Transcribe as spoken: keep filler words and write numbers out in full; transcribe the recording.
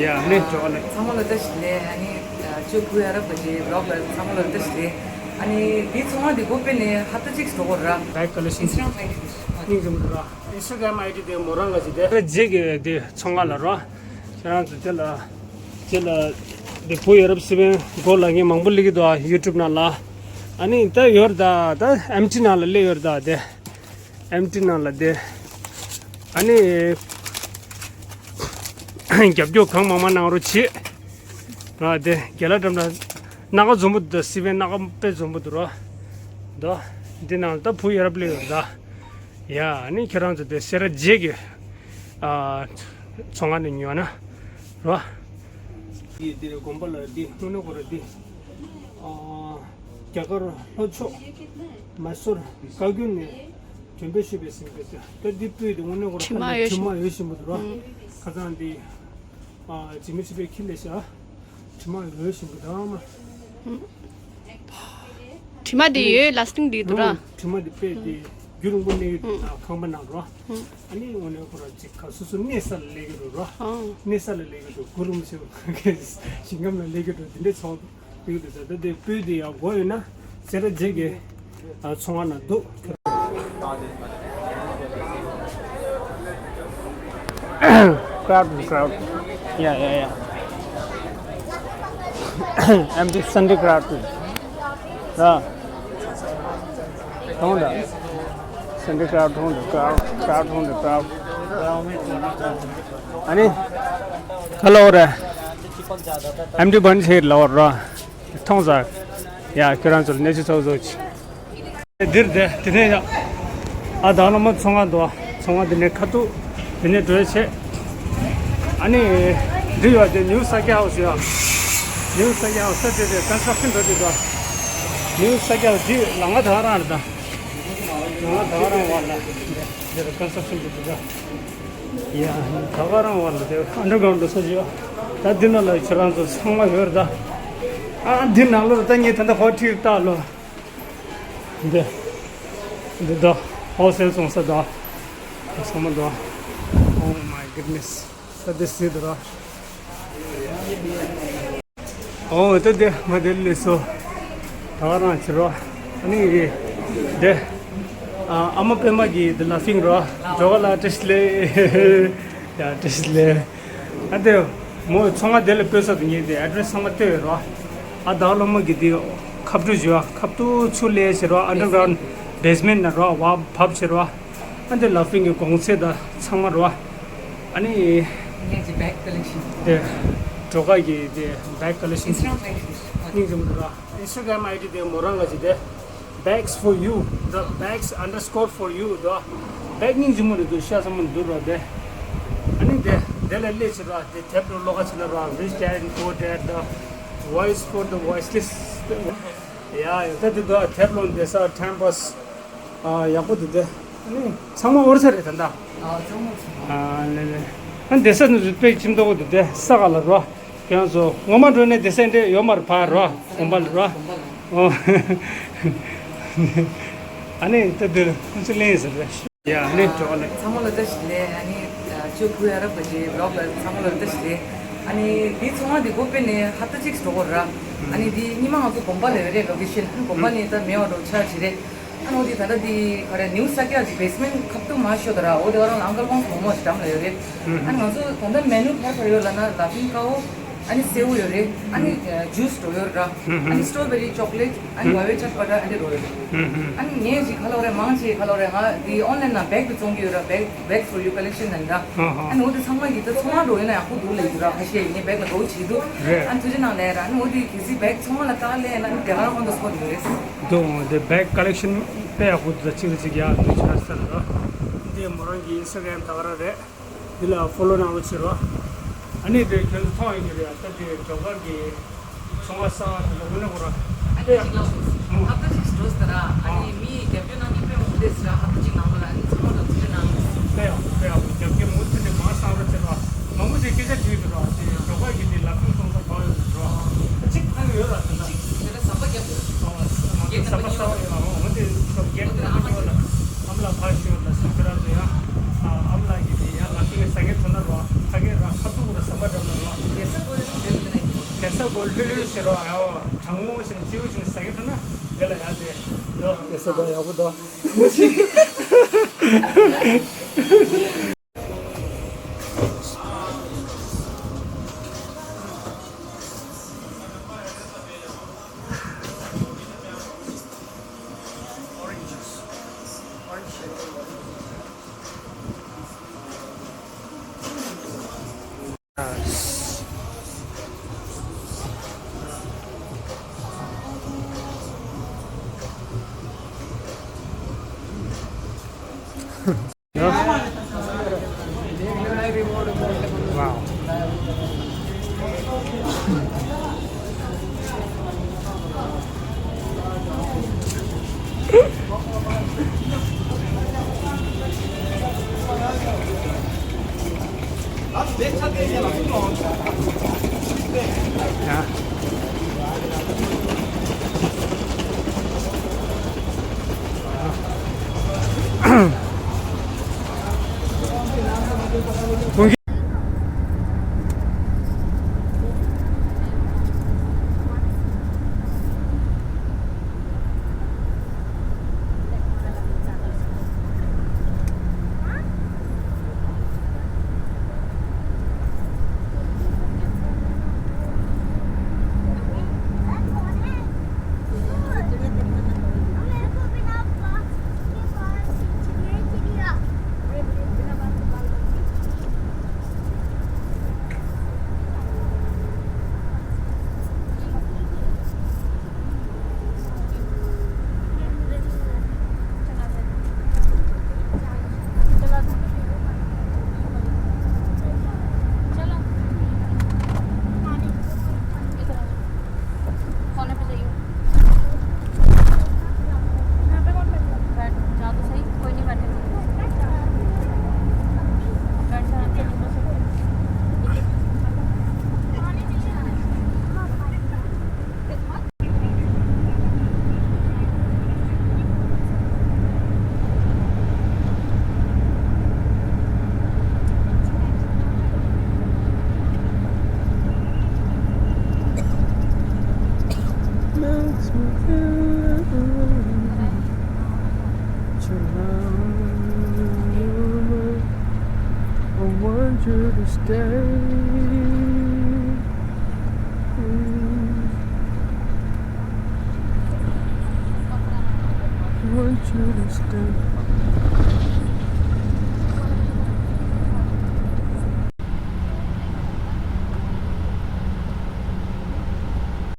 ཡ་ནི་འགྲོ་བ་ལ། ཚང་མ་ལ་བཀྲ་ཤིས་བདེ་ལེགས། ཨ་ནི་ཨ་ཅོ་བུ་ཡ་རབ་པ་ཅེ་བི་ལོག་ལ་ཚང་མ་ལ་བཀྲ་ཤིས་བདེ་ལེགས། ཨ་ནི་འདི་ཚོང་ཁང་འདི་སྒོ་ཕྱེ་ནས་ཧབ་ཏ་གཅིག་འགྲོ་གི་ར། བེག་ཀ་ལེག་ཤན། ཨིན་སི་ཊ་གྷ་རམ་ཨའི་ཌི་སྙིང་རྗེ་མོ་འདུག་ར། ཨིན་སི་ཊ་གྷ་རམ་ཨའི་ཌི་དེ་མོ་རང་ལ་ཅིག་དེ། རྗེས་ཀྱི་དེ་ཚོང་ཁང་ལ་ར། ཁྱེད་རང་ཚོ་དེ་ལ་དེ་ལ་དེ་བུ་ཡ་རབ་སི་པན་སྒོ་ལ་ངས་མང་པོ་སླེབས་ཀྱི་འདུག་ཨ་ཡུ་ཊུབ་ནང་ལ། ཨ་ནི་ད་ཡོད་ར་ད་ད་ཨེམ་ཊི་ནང་ལ་སླེབས་ཡོད་ར་ད་དེ། ཨེམ་ཊི་ནང་ལ་དེ། ཨ་ནི། རྒྱབ་སྐྱོར་གང་མང་མང་གནང་རོགས་བྱེད། ར་དེ་རྒན་ལགས་འགྲམ་ལ། སྣ་ཁ་འཛོམས་པོ་འདུག་སི་པན་སྣ་ཁ་དཔེ་འཛོམས་པོ་འདུག་ར། འདུག་འདི་ནང་ལ་ད་བུ་ཡ་རབ་སླེབས་ཡོད་ར་ད། ཡ་ཨ་ནི་ཁྱེད་རང་ཚོ་དེ་སེ་ར་བྱེས་ཀྱི། ཨ། ཚོང་ཁང་ནས་ཉོ་ན། ར། འདི་འདི་དགོན་པ་ལ་འདི་དངོས་གནས་ཁོ་ར་འདི། ཨ། རྒྱ་གར་ལྷོ་ཕྱོགས་མ་སོར་བཀའ་བརྒྱུད་ནས་དྲན་པའི་ཞུས་པའི་ཟིན་པའི་ཚེ་ད་འདི་སྤོས་དེ་དངོས་གནས་ཁོ་ར་དྲི་མ་ཡོད་དྲི་མ་ཡོད་བཞིན་པ་འདུག་ར། ཁ་སང་འདི་ཨ་ཇི་མི་ཆི་པའི་ཁྱི་ལས་ཤ་དྲི་མ་ཡོད་བཞིན་པ་འདུག་ཨ་མ། དྲི་མ་དེ་ཡོད་ལ་སི་ཊིང་དེ་འདུག་ར། དྲི་མ་དེ་སྤོས་དེ་རྒྱུན་རིང་པོ་གནས་ཡོད་ན་ཁང་པ་ནང་ར། ཨ་ནི་དངོས་གནས་ཁོ་ར་ཅིག་ག་སོ་སོ་གནས་ས་ལ་སླེབས་ཀྱི་འདུག་ར། གནས་ས་ལ་སླེབས་ཀྱི་འདུག་གུ་རུ་མི་ཆེ་བ་ཞིང་ཁམས་ལ་སླེབས་ཀྱི་འདུག་འདི་འདྲའི་ཚོགས། ཡོད་དེ་ཟེར་ད་དེ་སྤོས་དེ་ཡང་དགོས་ཡོད་ན་སེ་ར་བྱེས་ཀྱི་ཚོང་ཁང་ན་འདུག Crowd, crowd. Yeah, yeah, yeah. Empty Sunday crowd. Yeah. མཐོང་དང་། Sunday crowd མཐོང་དང་། Crowd, crowd མཐོང་དང་། Crowd. ཨ་ནི། Hello ར། Empty bunch here ལབ་ར། མཐོང་ས། ཡ་ཁྱོད་རང་ཚོར་གནས་ཚུལ་ཚོགས་བཟོ་ཅི། འདིར་དེ་དེ་ནས་ཡ། ཨ་དང་བླ་མ་ཚོང་ཁང་འདུག་ཚོང་ཁང་དེ་ནས་ཁ་ཐུག་དེ་ནས་འགྲོ་ཡ་བྱེད། ཨ་ནི། འདི་ཡོད་དེ་ནིའུ་ས་ཀི་ཧའུ་སི་ཡོད། ནིའུ་ས་ཀི་ཧའུ་སི་ད་དེ་དེ་ཀོན་སི་ཊྲག་ཤན་འགྲོ་དེ་འདུག་ནིའུ་ས་ཀི་ཧའུ་སི་འདི་ལ་ང་ད་ག་རང་རེད་ད། ལ་ང་ད་ག་རང་བར་ལ། འདིར་ཀོན་སི་ཊྲག་ཤན་འགྲོ་དེ་འདུག་ཡ། ད་ག་རང་བར་ལ་དེ་ཨན་ཌར་གྲའུན་ཌི་འགྲོ་ས་ཅིག་ཡོད། ད་འདི་ནང་ལ་ཁྱེད་རང་ཚོ་ཚང་མ་ཡོད་རེད་ད། ཨ་འདི་ནང་ལོགས་ད་ངས་ད་ལྟ་ཧོ་ཊེལ་ལྟ་ལོ། འདི། འདི་དོ། ཧོལ་སེལ་བཙོང་ས་དོ། ཚང་མ་དོ། Oh my goodness. ད་འདི་སྲིད་དོ་ར། ཨོ་ད་འདི་མ་འདི་ལས་སོ། ད་ག་རང་བྱེད་རོགས། ཨ་ནི་འདི། ཨ་ཨ་མ་པད་མ་གི་འདི་ལ་ཕིང་རོ། འགྲོ་བ་ལ་བཀྲ་ཤིས་བདེ་ལེགས། ཡ་བཀྲ་ཤིས་བདེ་ལེགས། ཨ་དེ། མོ་ཚོང་ཁང་དེ་ལ་སྤོས་ས་དེ་ཉིད་དེ་ཨེ་ཌི་རེ་སི་ཚང་མ་སྟེར་ཡོད་རོ། ཨ་ད་ག་སློབ་མ་གི་དེ་ཁབ་ཏུ་བཞུ་བ་ཁབ་ཏུ་ཚུར་ལས་བྱེད་རོ། ཨན་ཌར་གྲའུན་ཌི་བེ་སི་མེན་ཊི་ན་རོ་བ་བབས་བྱེད་རོ། ཨ་དེ་ལ་ཕིང་གི་གོང་ཚད་ད་ཚང་མ་རོ། ཨ་ནི། ངས་ཀྱི་བེག་ཀ་ལེག་ཤན། དེ། སྒྲོལ་དཀར་གི་དེ་བེག་ཀ་ལེག་ཤན། ཨིན་སི་ཊ་གྷ་རམ་ཨའི་ཌི་དེ། སྙིང་རྗེ་མོ་འདུག་ར། ཨིན་སི་ཊ་གྷ་རམ་ཨའི་ཌི་དེ་མོ་རང་ལ་ཅིག་དེ། Bags for you. The bags underscore for you. དོ། བེག་སྙིང་རྗེ་མོ་རེད་འདུག་ཤ་ཚ་མོ་འདུག་ར་དེ། ཨ་ནི་དེ། དེ་ལ་སླེབས་ཕྱིན་ར་དེ་དེབ་རུ་ཀློག་ཁ་ཕྱིན་ན་ར། Rich Dad Poor Dad, The Voice for the Voiceless. ཡ་ཡ་ད་དེ་དོ་དེབ་ཀློག་བསྡད་ས་ཊའིམ་པཱ་སི། ཨ་ཡག་པོ་འདུག་དེ། ཨ་ནི་ཚང་མ་ཨོ་རི་ས་རེད་ད་ད། ཨ་ཚང་མ་ཨོ་རི་ས། ཨ་ལེ་ལེ། ཨ་བསྡད་ས་ནི་དཔེ་ཁྱིམ་ཐོག་འདུག་དེ་ས་ག་ལ་རོ། ཁྱེད་རང་ཚོ་ངོ་མ་འགྲོ་ནས་བསྡད་ས་འདྲ་ཡོད་མ་རེད་ཕར་རོ། དགོན་པ་ལ་རོ། ཨོ། ཨ་ནི་ད་དེ་ཁོང་ཚོ་གླེང་ཟེར་རེད། ཡ་ནི་འགྲོ་བ་ལ། ཚང་མ་ལ་བཀྲ་ཤིས་བདེ་ལེགས། ཨ་ནི་ཅོ་བུ་ཡ་རབ་པ་ཅེ་བི་ལོག་ལ་ཚང་མ་ལ་བཀྲ་ཤིས་བདེ་ལེགས། ཨ་ནི་འདི་ཚོང་ཁང་འདི་སྒོ་ཕྱེ་ནས་ཧབ་ཏ་གཅིག་འགྲོ་གི་ར། ཨ་ནི་འདི་ཉི་མ་ང་ཚོ་དགོན་པ་ལ་ཡོད་རེད། ལོ་ཀེ་ཤན་དགོན་པ་ནས་ད་མེད་པ་འགྲོ་ཆ་ཅི་རེད། ཨ་ནི་འོ་དེ་ད་ལྟ་དེ་ག་རེ་ནིའུ་ས་ཀི་ཧའུ་སི་བེ་སི་མེན་ཊི་ཁབ་ཏུ་མ་ཤོད་ད་ར། འོ་དེ་ག་རང་ལ་ཨང་ཀལ་ཝང་སི་མོག་མོག་ཞིག་འགྲམ་ལ་ཡོད་རེད། ཨ་ནི་ང་ཚོ་ད་ལྟ་མེ་ནུ་ག་རེ་ག་རེ་ཡོད་ལབ་ན་ལ་ཕིང་ཀའོ། ཨ་ནི་སེའུ་ཡོད་རེད། ཨ་ནི་ཇུས་འགྲོ་ཡོད་ར། ཨ་ནི་སི་ཊོ་བེ་རི་ཅོག་ལེཊ། ཨ་ནི་ཝ་ཝེ་ཆད་པ་ཊར། ཨ་ནི་རོ་ཡོད་རེད། ཨ་ནི་ངས་ཅིག་ག་ལབ་རེད། མང་ཆེ་ག་ལབ་རེད། ང་དེ་ཨོན་ལན་ནང་བེག་དེ་བཙོང་གི་ཡོད་ར། བེག་བེག་ཕོར་ཡུ་ཀ་ལེག་ཤན་ནང་འདྲ། ཨ་ནི་འོ་དེ་ཚང་མ་གི་ད་ཚོང་ཁང་འགྲོ་ཡོད་ན་ཡག་པོ་འདུག་ལབ་ཡོད་ར། ཁ་ཤས་ངས་བེག་ལ་དགའ་བོ་བྱེད་འདུག་རེད། ཨ་ནི་ཐུགས་རྗེ་གནང་ལབ་ར། ཨ་ནི་འོ་དེ་གལ་སྲིད་བེག་ཚོང་ཁང་ལ་བཀག་ལས་ན་ཨ་ནི་དེ་ག་རང་ཨོན་ད་སི་པོཊ་ཡོད་རེད། འདུག་དེ་བེག་ཀ་ལེག་ཤན་དཔེ་ཡག་པོ་འདུག་གཅིག་ལ་གཅིག་ཡག་འདུག་ཆ་ས་རེད་ར། འདི་མོ་རང་གི་ཨིན་སི་ཊ་གྷ་རམ་ད་ག་རང་རེད། འདི་ལ་ཕོ་ལོ་གནང་རོགས་བྱེད་རོགས། ཨ་ནི་དེ་ཁྱོད་ཚོ་མཐོང་ཡོད་ཀྱི་རེད། ད་དེ་ཇོ་གར་གྱི་ཚོང་ཁང་གསར་པ་དེ་ལ་དངོས་གནས་ཁོ་རང་ཨ་ནི་དཔེ་ཅིག་ལ་ཧབ་ཏ་གཅིག་འགྲོ་ཟེར་ར། ཨ་ནི་མི་རྒྱབ་སྐྱོར་གནང་མཁན་དཔེ་མང་པོ་འདུག་ཟེར་ར། ཧབ་ཏ་གཅིག་ནང་ལོགས་ལ་ཨ་ནི་ཚང་མ་ལ་ཐུགས་རྗེ་གནང་། དཔེ་ཡག་དཔེ་ཡག་རྒྱབ་སྐྱོར་མུ་མཐུད་ནས་མང་གནང་རོགས་བྱེད་རོགས། མང་པོ་ཞིག་སྐད་ཆ་དྲིས་འདུག་རོགས། དེ་ཇོ་གར་གྱི་དེ་ལ་ཕུག་ཚོང་ཁང་གང་ཡོད་འདུག་རོགས། གཅིག་ཁ་ཡོད་ར་དེ་འདྲ། གཅིག་དེ་ལ་ཟམ་པ་བརྒྱབ་འདུག་ཟམ་པ་གསར་པ་ཡོད་ར། འོ་དེ་ཤོག་རྒྱབ་ཀྱི་ཨ་མ་ལ་ཕར་ཞོག་ལ་སུ་ཁྱོད་རང་ཚོ་ཡང་ཨ་མ་ལགས་ཀྱི་དེ་ཡང་ལ་ཕུག་ཟ་མཁན་ཐོན་ན་རོགས། ཁ་མཁན་ར་ཁ་ཐུག་ར་ཟམ་པ་འགྲམ་ན་རོགས། ལྷོད་ལྷོད་བྱེད་རོགས། ཨའོ། གྲང་མོ་བྱེད། སྐྱིད་པོ་བྱེད། ཟ་གི་འདུག་ན་དེ་ལ་ཡ་དེ་ལོ། དེ་ས་ད་ཡག་པོ་འདུག कोने पे जाइए। यहाँ पे कौन बैठा है? बैठ, जा तो सही, कोई नहीं बैठेगा। बैठ जा, यहाँ पे। I want you to stay. I want you to stay.